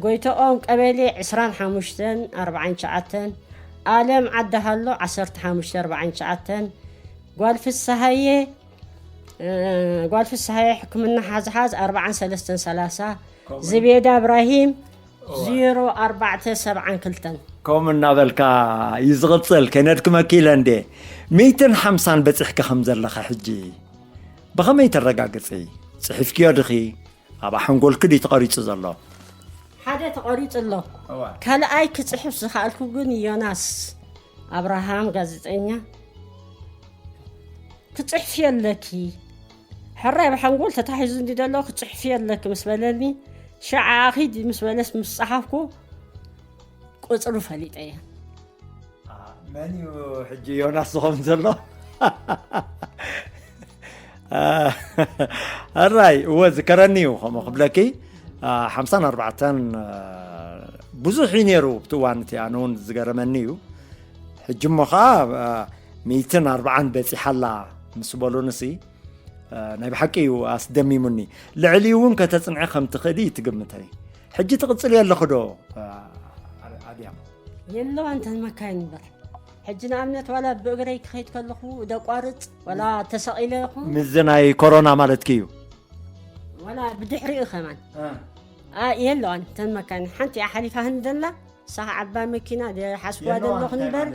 ጎይቶኦም ቀበሌ ዕስራን ሓሙሽተን ኣርባዓን ትሽዓተን ኣለም ዓዲ ሃሎ ዓሰርተ ሓሙሽተ ኣርባዓን ትሽዓተን ጓል ፍስሃየ ጓል ፍስሃየ ሕክምና ሓዝሓዝ ኣርባዓን ሰለስተን ሰላሳ ዝቤዳ እብራሂም ዜሮ ኣርባዕተ ሰብዓን ክልተን። ከምኡ እናበልካ እዩ ዝቕፅል። ከይነድክመኪ ኢለ እንዴ። ሚእትን ሓምሳን በፂሕኪ ከም ዘለኺ ሕጂ ብኸመይ ተረጋግፂ? ፅሒፍክዮ ድኺ? ኣብ ሓንጎልኪ ድዩ ተቐሪፁ ዘሎ? ሓደ ተቐሪፁ ኣሎ። ካልኣይ ክፅሕፍ ዝኸኣልኩ ግን ዮናስ ኣብርሃም ጋዜጠኛ ክፅሕፊ ኣለኪ። ሕራይ ብሓንጎል ተታሒዙ እንዲ ደሎ ክፅሕፊ ኣለኪ ምስ በለኒ፣ ሸዓ ኣኺድ ምስ በለስ ምስ ፀሓፍኩ ቁፅሩ ፈሊጠ እየ። መን እዩ ሕጂ ዮናስ ዝኾን ዘሎ? ሕራይ እወ ዝከረኒ እዩ ከምኡ ክብለኪ ሓምሳን ኣርባዕተን ብዙሕ እዩ ነይሩ ኣብቲ እዋን እቲ ኣነ እውን ዝገረመኒ እዩ። ሕጂ እሞ ከዓ ሚእትን ኣርባዓን በፂሓ ኣላ ምስ በሉንሲ ናይ ብሓቂ እዩ ኣስደሚሙኒ። ልዕሊኡ እውን ከተፅንዒ ከም ትኽእሊ እዩ ትግምተይ። ሕጂ ትቕፅልዮ ኣለኺ ዶ ኣድያም? የለዋን እተን መካይን እምበር ሕጂ ንኣብነት ዋላ ብእግረይ ክኸይድ ከለኹ ደቋርፅ ዋላ ተሰቒለ ይኹን ምስዚ ናይ ኮሮና ማለትኪ እዩ? ዋላ ብድሕሪኡ ከማን የለዋን እተን መካይን ሓንቲ እያ ሓሊፋ ህንደላ ሳኻ ዓባይ መኪና ሓስዋ ዘለኹ እምበር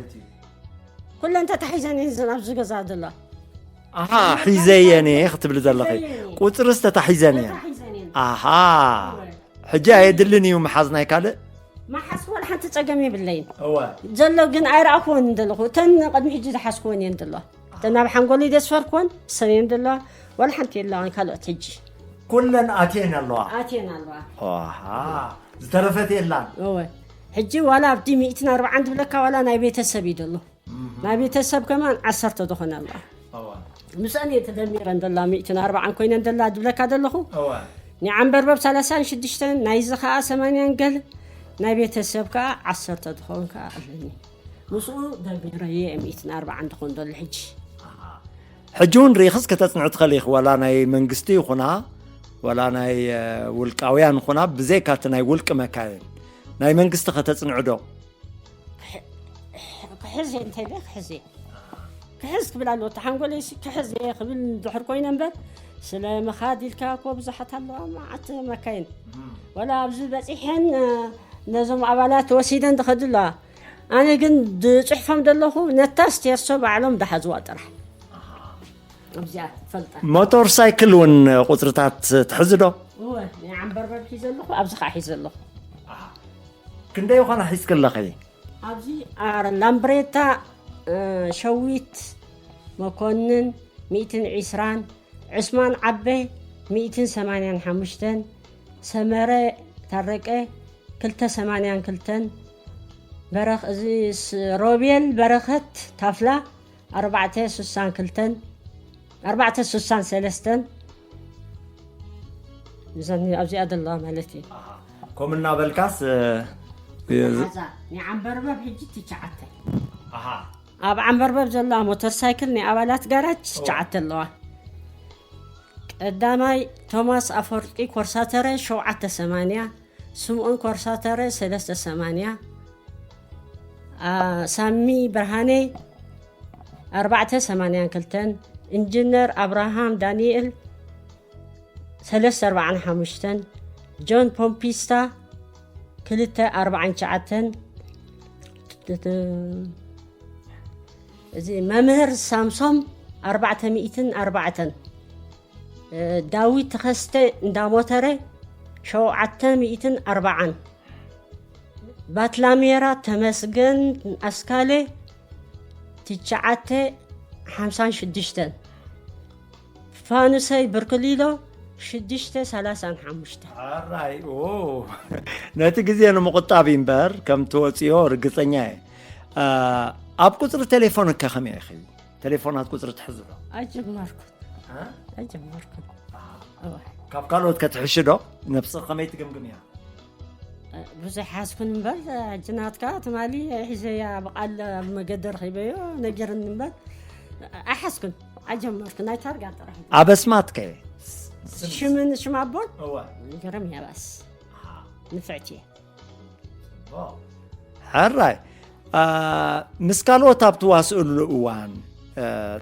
ኩለን ተታሒዘን እየን ኣብዚ ገዛ ዘለዋ። ኣሃ ሒዘየን እየ ክትብሊ ዘለኺ። ቁፅርስ ተታሒዘን እየን። ኣሃ ሕጂ ኣየድልን እዩ ምሓዝ ናይ ካልእ። ምሓዝ ወላ ሓንቲ ፀገም የብለይን። ዘሎ ግን ኣይረኣኽዎን ዘለኹ እተን ቅድሚ ሕጂ ዝሓዝክወን እየን ዘለዋ። እተን ኣብ ሓንጎለይ ዘስፈርክወን እሰን እየን ዘለዋ። ወላ ሓንቲ የለዋን ካልኦት ሕጂ። ኩለን ኣትየን ኣለዋ። ኣትየን ኣለዋ። ዝተረፈት የላን። እወ ሕጂ ዋላ ኣብቲ ሚእትን ኣርባዓን ዝብለካ ዋላ ናይ ቤተሰብ እዩ ዘሎ። ናይ ቤተሰብ ከማን ዓሰርተ ዝኾነ ኣለዋ። ምስአን እየ ተደሚረን ዘላ ሚእትን ኣርባዓን ኮይነን ዘላ ዝብለካ ዘለኹ። ናይ ዓንበርበብ ሰላሳን ሽዱሽተን ናይዚ ከዓ ሰማንያን ገል ናይ ቤተሰብ ከዓ ዓሰርተ ዝኾን ከዓ ኣለኒ። ምስኡ ደሚረ እየ ሚእትን ኣርባዓን ዝኾን ዘሎ ሕጂ። ሕጂ እውን ርኢኽስ ከተፅንዒ ትኽእል ኢኺ ዋላ ናይ መንግስቲ ይኹና ዋላ ናይ ውልቃውያን ይኹና ብዘይካ እቲ ናይ ውልቂ መካይን ናይ መንግስቲ ከተፅንዑ ዶ? ክሕዝ እየ እንተለ ክሕዝ እየ ክሕዝ ክብል ኣለዎ እቲ ሓንጎለይ ሲ ክሕዝ እየ ክብል ድሕር ኮይነ እምበር ስለ ምኻድ ኢልካ እኮ ብዙሓት ኣለዋ መዓት መካይን ወላ ኣብዚ በፂሐን ነዞም ኣባላት ወሲደን ዝኸዱ ኣለዋ ኣነ ግን ዝፅሕፎም ዘለኹ ነታ ስቴርሶ ባዕሎም ዝሓዝዋ ጥራሕ ኣብዚኣ ትፈልጣ ሞተር ሳይክል እውን ቁፅርታት ትሕዚ ዶ እወ ናይ ዓንበርበር ሒዘ ኣለኹ ኣብዚ ከዓ ሒዘ ኣለኹ ክንደይ ይኾና ሒዝኪ ኣለኺ ኣብዚ ላምብሬታ ሸዊት መኮንን ሚእትን ዒስራን ዑስማን ዓበ ሚእትን ሰማንያን ሓሙሽተን ሰመረ ታረቀ ክልተ ሰማንያን ክልተን በረኽ እዚ ሮቤል በረኸት ታፍላ ኣርባዕተ ስሳን ክልተን ኣርባዕተ ስሳን ሰለስተን እዘን ኣብዚኣ ዘለዋ ማለት እዩ። ከምኡ እናበልካስ ሓዛ ናይ ዓንበርበብ ሕጂ ትሽዓተ ኣብ ዓንበርበብ ዘለዋ ሞተር ሳይክል ናይ ኣባላት ጋራጅ ትሽዓተ ኣለዋ። ቀዳማይ ቶማስ ኣፈወርቂ ኮርሳተረ ሸውዓተ ሰማንያ ስምኦን ኮርሳተረ ሰለስተ ሰማንያ ሳሚ ብርሃነ ኣርባዕተ ሰማንያን ክልተን ኢንጅነር ኣብርሃም ዳንኤል ሰለስተ ኣርባዓን ሓሙሽተን ጆን ፖምፒስታ ክልተ ኣርባዓን ትሽዓተን እዚ መምህር ሳምሶም ኣርባዕተ ሚእትን ኣርባዕተን ዳዊት ተኸስተ እንዳሞተረ ሸውዓተ ሚእትን ኣርባዓን፣ ባትላሜራ ተመስገን ኣስካለ ትሽዓተ ሓምሳን ሽዱሽተን፣ ፋኑሰይ ብርክሊሎ ሽዱሽተ ሰላሳን ሓሙሽተ። ኣራይ ኦ፣ ነቲ ግዜ ንምቑጣብ እምበር ከም ትወፅዮ ርግፀኛ እየ። ኣብ ቁፅሪ ቴሌፎን ከ ከመይ ኢኺ? ቴሌፎናት ቁፅሪ ትሕዚ ዶ? ኣይጀመርኩን። ኣይጀመርኩን። ካብ ካልኦት ከትሕሺ ዶ? ነብስኺ ከመይ ትግምግምያ? ብዙሕ ሓዝኩን እምበር፣ ሕጂ ናትካ ትማሊ ሒዘያ ብቓል ኣብ መገዲ ረኺበዮ ነጊርኒ እምበር ኣይሓዝኩን። ኣይጀመርኩን። ናይ ታርጋ ጥራሕ። ኣበስማት ከ? ሽምን ሽም ኣቦን እወ። ገረም ያባስ ንፍዕቲ እየ። ሕራይ፣ ምስ ካልኦት ኣብ ትዋስእሉ እዋን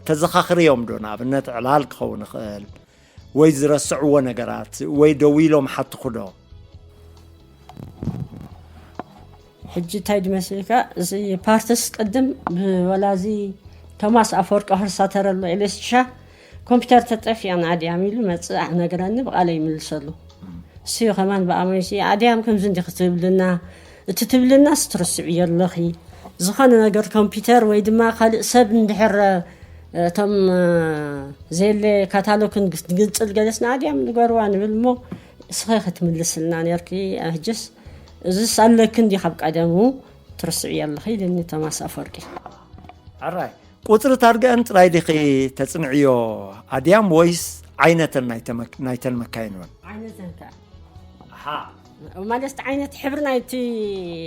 ተዘኻኽርዮም ዶ? ንኣብነት ዕላል ክኸውን ይኽእል፣ ወይ ዝረስዕዎ ነገራት፣ ወይ ደው ኢሎም ሓትኹ ዶ? ሕጂ እንታይ ድመስልካ፣ እዚ ፓርትስ ቅድም ብወላዚ ቶማስ ኣፈወርቂ ክርሳተረሉ ኤሌስሻ ኮምፒተር ተጠፊያ ንኣድያም ኢሉ መፅእ ነግረኒ፣ ብቓለ ይምልሰሉ። እሱ ከማን ብኣመይሲ ኣድያም ከምዚ እንዲ ክትብልና፣ እቲ ትብልና ስትርስዕ የለኺ። ዝኾነ ነገር ኮምፒተር ወይ ድማ ካልእ ሰብ እንድሕር እቶም ዘየለ ካታሎክን ግንፅል ገለስ ንኣድያም ንገርዋ ንብል እሞ እስኸ ክትምልስልና ነርኪ። ሕጅስ እዝስ ኣለኪ እንዲ ካብ ቀደሙ ትርስዕ የለኺ ኢልኒ ቶማስ ኣፈወርቂ። ኣራይ፣ ቁፅሪ ታርገአን ጥራይ ዲኺ ተፅንዕዮ ኣድያም፣ ወይስ ዓይነተን ናይተመክ- ናይተን መካይን እውን? ዓይነተን ከ ኣሓ ማለት ዓይነት ሕብሪ ናይቲ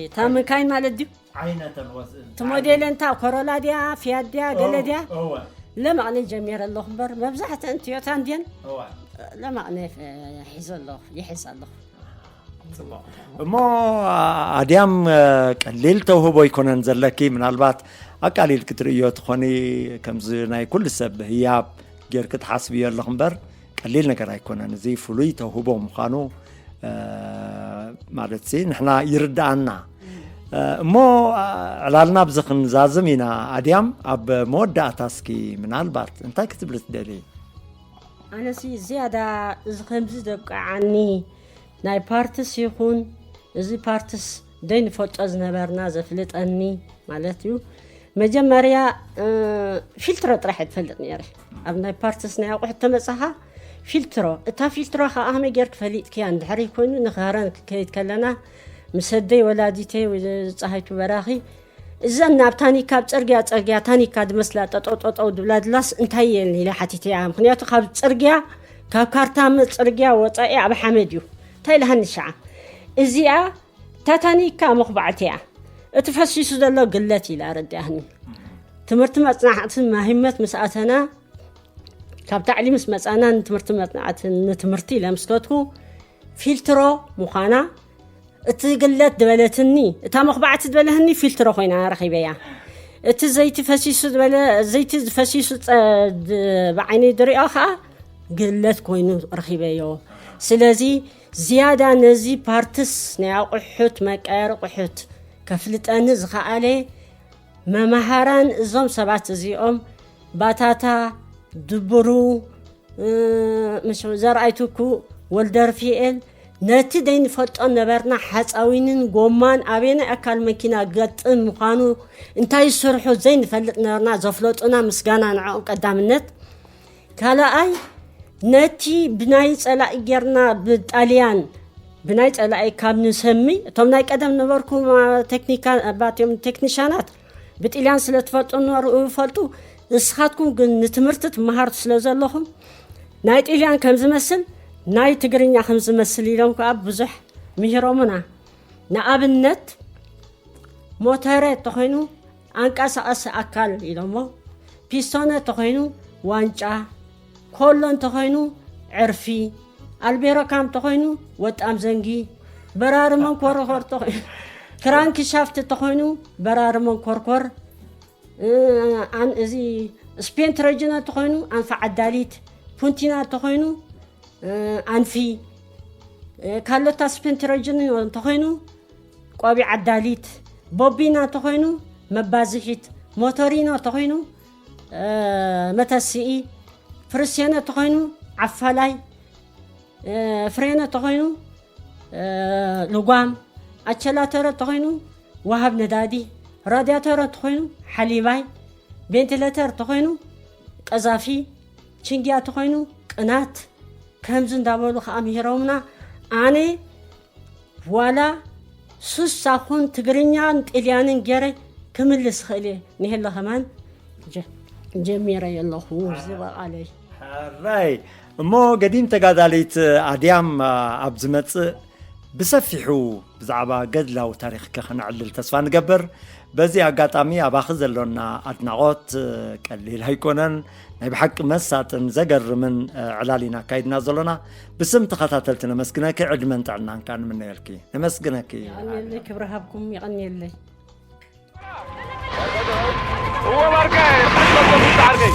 እታ መካይን ማለት ድዩ? ዓይነተን ወስ እቲ ሞዴል እንታ ኮሮላ ድያ፣ ፊያት ድያ፣ ገለ ድያ? እወ ለማቕነ ጀሚረ ኣለኹ እምበር መብዛሕትአን ቶዮታ እንድየን። እወ ለማቕነ ሒዘ ኣለኹ፣ ይሕዝ ኣለኹ። ጽቡቕ። እሞ ኣድያም፣ ቀሊል ተውህቦ ኣይኮነን ዘለኪ። ምናልባት ኣቃሊል ክትርእዮ ትኾኒ፣ ከምዚ ናይ ኩሉ ሰብ ህያብ ጌርኪ ትሓስብዮ ኣለኹ እምበር ቀሊል ነገር ኣይኮነን። እዚ ፍሉይ ተውህቦ ምዃኑ ማለት ሲ ንሕና ይርድኣና። እሞ ዕላልና ብዚ ክንዛዝም ኢና። ኣድያም፣ ኣብ መወዳእታ እስኪ ምናልባት እንታይ ክትብሊ ትደሊ? ኣነሲ ዝያዳ እዚ ከምዚ ዘብቅዓኒ ናይ ፓርትስ ይኹን፣ እዚ ፓርትስ ደይ ንፈልጦ ዝነበርና ዘፍልጠኒ ማለት እዩ። መጀመርያ ፊልትሮ ጥራሕ እየ ትፈልጥ ነይረ። ኣብ ናይ ፓርትስ ናይ ኣቑሑት ተመጻኻ ፊልትሮ፣ እታ ፊልትሮ ከዓ ከመይ ጌርክ ፈሊጥክያ? እንድሕር ኮይኑ ንኸረን ክከይድ ከለና ምስ ኣደይ ወላዲተይ ወይ ፀሃይቱ በራኺ፣ እዘን ናብ ታኒካ ኣብ ፅርግያ ፅርግያ ታኒካ ድመስላ ጠጠው ጠጠው ድብላ ድላስ እንታይ እየን ኢለ ሓቲተያ። ምክንያቱ ካብ ፅርግያ ካብ ካርታ ጽርግያ ወጻኢ ኣብ ሓመድ እዩ። እንታይ ኢልሃኒ ሸዓ? እዚኣ ታታኒካ መኹባዕቲ እያ፣ እቲ ፈሲሱ ዘሎ ግለት ኢላ ኣረዲኣኒ። ትምህርቲ መጽናዕቲ ማሂመት ምስ ኣተና፣ ካብ ታዕሊም ምስ መጻና ንትምህርቲ መጽናዕቲ ንትምህርቲ ኢለ ምስ ከድኩ ፊልትሮ ምዃና እቲ ግለት ዝበለትኒ፣ እታ መኹባዕቲ ዝበለትኒ ፊልትሮ ኮይና ረኺበያ። እቲ ዘይቲ ፈሲሱ ዝበለ፣ ዘይቲ ፈሲሱ ጸ-፣ ድ-፣ ብዓይነይ ድሪኦ ኸኣ ግለት ኮይኑ ረኺበዮ። ስለዚ ዝያዳ ነዚ ፓርትስ ናይ ኣቑሑት፣ መቀየሪ ኣቑሑት ከፍልጠኒ ዝኸኣለ መማሃራን እዞም ሰባት እዚኦም ባታታ፣ ድብሩ፣ እ፣ ምስ ዘርኣይ ትኩ፣ ወልደርፊኤል፣ ነቲ ደይንፈልጦ ነበርና ሓፃዊንን ጎማን ኣበየናይ ኣካል መኪና ገጥም ምዃኑ እንታይ ዝሰርሑ ዘይንፈልጥ ነበርና ዘፍለጡና፣ ምስጋና ንዕኦም ቀዳምነት። ካልኣይ ነቲ ብናይ ፀላኢ ጌርና ብጣልያን ብናይ ፀላኢ ካብ ንሰሚ እቶም ናይ ቀደም ነበርኩ ማ-፣ ቴክኒካ ባትዮም ቴክኒሻናት ብጥልያን ስለ ትፈልጡ ነበሩ ይፈልጡ። ንስኻትኩም ግን ንትምህርቲ ትመሃሩ ስለ ዘለኹም ናይ ጥልያን ከም ዝመስል ናይ ትግርኛ ከም ዝመስል ኢሎም ከዓ ብዙሕ ምሂሮምና። ንኣብነት ሞተረ ተኾይኑ ኣንቀሳቐሲ ኣካል ኢሎሞ፣ ፒስቶነ ተኾይኑ ዋንጫ፣ ኮሎ እንተኾይኑ ዕርፊ፣ ኣልቤሮካም ተኾይኑ ወጣም ዘንጊ፣ በራሪ መንኮርኮር ተኾይኑ፣ ክራንክሻፍት ተኾይኑ በራሪ መንኮርኮር፣ እ፣ ኣን-፣ እዚ ስፔንትረጅነ ተኾይኑ ኣንፊ ዓዳሊት፣ ፑንቲና ተኾይኑ እ፣ ኣንፊ፣ እ፣ ካሎታ ስፔንትረጅን እንተኾይኑ ቆቢዕ ዓዳሊት፣ ቦቢና እንተኾይኑ መባዝሒት፣ ሞቶሪኖ እንተኾይኑ፣ እ፣ መተስኢ፣ ፍርሴነ እንተኾይኑ ዓፋላይ፣ ፍሬነ ተኾይኑ፣ ልጓም፣ ኣቸላተረ ተኾይኑ፣ ወሃብ ነዳዲ፣ ራድያተረ ተኾይኑ፣ ሓሊባይ፣ ቬንቲሌተር ተኾይኑ፣ ቀዛፊ፣ ችንጊያ ተኾይኑ፣ ቅናት፣ ከምዚ እንዳበሉ ከዓ ምሂሮምና። ኣነ ዋላ ሱሳ ኹን ትግርኛን ጥልያንን ገይረ ክምልስ እኽእል እየ። ንሄለ ከማን ጀ-፣ ጀሚረ የለኹ ዝበቓለይ። ሕራይ። እሞ ገዲም ተጋዳሊት ኣድያም ኣብ ዝመጽእ ብሰፊሑ ብዛዕባ ገድላዊ ታሪኽኪ ክነዕልል ተስፋ ንገብር። በዚ ኣጋጣሚ ኣባኺ ዘሎና ኣድናቖት ቀሊል ኣይኮነን። ናይ ብሓቂ መሳጥን ዘገርምን ዕላል ኢና ኣካይድና ዘሎና። ብስም ተኸታተልቲ ነመስግነኪ፣ ዕድመን ጥዕናን ከኣ ንምነየልኪ። ነመስግነኪ። የቐንየለይ፣ ክብሪ ሃብኩም፣ የቐንየለይ። እወ ባርካይ፣ ቀልበ ብጣዕርከይ።